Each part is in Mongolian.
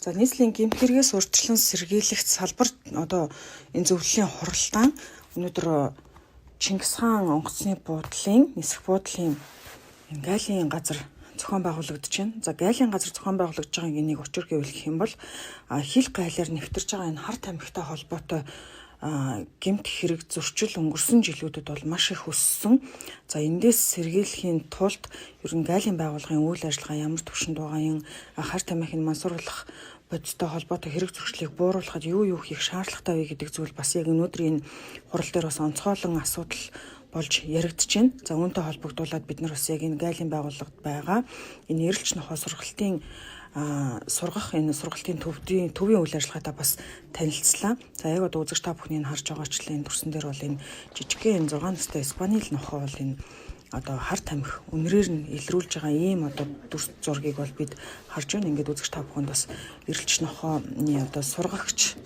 За, нийслэлийн гэмт хэрэгээс урьдчилан сэргийлэх салбар одоо энэ зөвлөлийн хуралдаан өнөөдөр Чингис хаан онгоцны буудлын нисэх буудлын гаалийн газар зохион байгуулагдаж байна. За, гаалийн газар зохион байгуулагдаж байгаа энийг учир гэвэл гэх юм бол хил гайлаар нэвтэрж байгаа энэ хар тамхитай холбоотой гэмт хэрэг зөрчил өнгөрсөн жилүүдэд бол маш их өссөн. За, эндээс сэргийлэхийн тулд ер нь гаалийн байгууллагын үйл ажиллагаа ямар түвшинд байгаа юм, хар тамхиг мансууруулах бодистой холбоотой хэрэг зөрчлийг бууруулахад юу юу хийх шаардлагатай вэ гэдэг зүйл бас яг өнөөдрийн энэ хурал дээр бас онцгойлон асуудал болж яригдж байна. За, үүнтэй холбогдуулаад бид нар бас яг энэ гаалийн байгууллагад байгаа энэ эрэлч нохоо сургалтын сургах энэ сургалтын төвийн үйл ажиллагаатай бас танилцлаа. За, яг одоо үзэгч та бүхний харж байгаачлан энэ дүрсэн дээр бол энэ жижигхэн энэ 6 настай Испанил нохоо бол энэ одоо хар тамхи үнрээр нь илрүүлж байгаа ийм одоо дүрс зургийг бол бид харж байна. Ингээд үзэгч та бүхэнд бас эрэлч нохооны одоо сургагч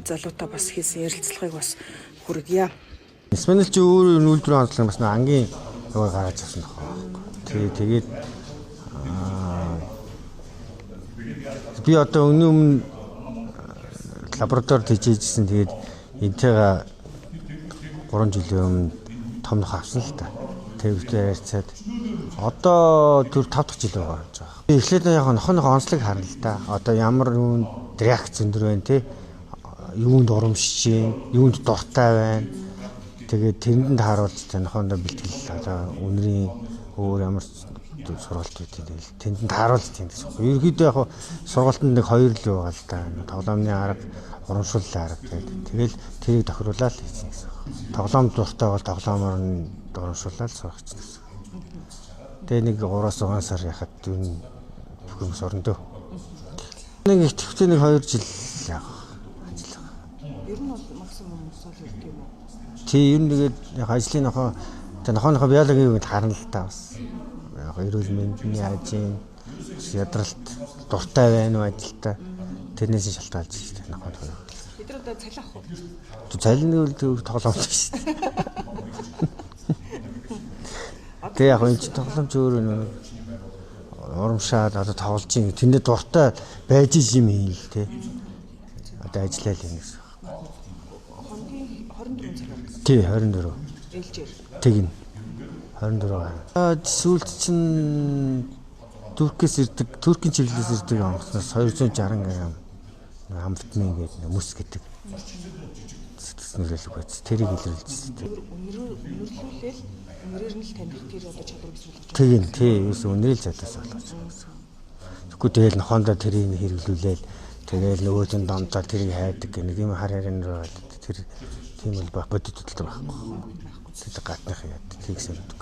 залуутай бас хийсэн ярилцлагыг бас хүргье. Испанил чи өөрөө үйлдвэрийн онцлог бас ангийн юугаар гаргаж авсан нохоо байхгүй. Тэгээд би одоо өмнө лабораторид хийжсэн. Тэгээд энтэйгээ 3 жилийн өмнө том нохоо авсан л та. Тэвтэй харьцаад одоо төр 5 дахь жил байгаа гэж байгаа. Эхлээд яг нохоо онцлог харна л да. Одоо ямар юунд реакц өндөр байна те. Юунд урамшиж гин, юунд дуртай байна. Тэгээд тэрэнд нь тааруулж та нохоондоо бэлтгэл одоо үнрийн өөр ямар сургалт үүтэй тэгэл тэнд нь тааруулж тийм гэсэн үг. Ерөнхийдөө яг сургалтанд нэг хоёр л байгаа л да. Тоглоомны арга, урамшууллын арга гэдэг. Тэгэл тэрийг тохируулаад хийсэн гэсэн үг. Тоглоом дуртай бол тоглоомоор нь урамшуулаад сурах гэсэн үг. Тэгээ нэг 3-6 сар яхад юу бүх юм сурна дөө. Нэг итгэвтэй нэг 2 жил яг ажиллах. Ер нь бол максимум сол ирдэг юм уу? Тий, ер нь тэгээд яг ажлын нохоо тэг нохооныхоо биологийн үгэнд харна л та бас. Яг эрүүл мэндийн ажийн ядралт дуртай байна уу ажилдаа тэрнээс шалтгаалж шүү дээ нохоо. Бид нар одоо цалин авах уу? Цалин нь үл тоглоомч шүү дээ. Тэгээ яг энэ тоглоомч өөрөө нэг урамшаад одоо тоглож ин тэндээ дуртай байж юм хийн л те. Одоо ажиллаа л юм гэсэн. Хоногийн 24 цаг. Тий, 24. Ээлжээр. Тэгнь. 24 гаруй. Сүүлд чинь Туркээс ирдэг, Туркийн чиглэлээс ирдэг онгоцноос 260 г амфетамин гэдэг мөс гэдэг сэтгэл байц. Тэрийг илрүүлсэн. Үнэрлүүлээл үнрээр нь л таних тэр одоо чадвар бий болгож. Тэгнь, тий, ерөөсөө үнэрэл чадвар болгож байгаа гэсэн. Тэгэхгүй тэгэл нохоондоо тэрийг хэрэглүүлээл тэгэл нөгөө чинь домдоо тэрийг хайдаг гэх нэг юм хар харин руу тэр тийм бол бодит хөдөлгөөн байхгүй. Тэр гадных яа тийг сэрдэг.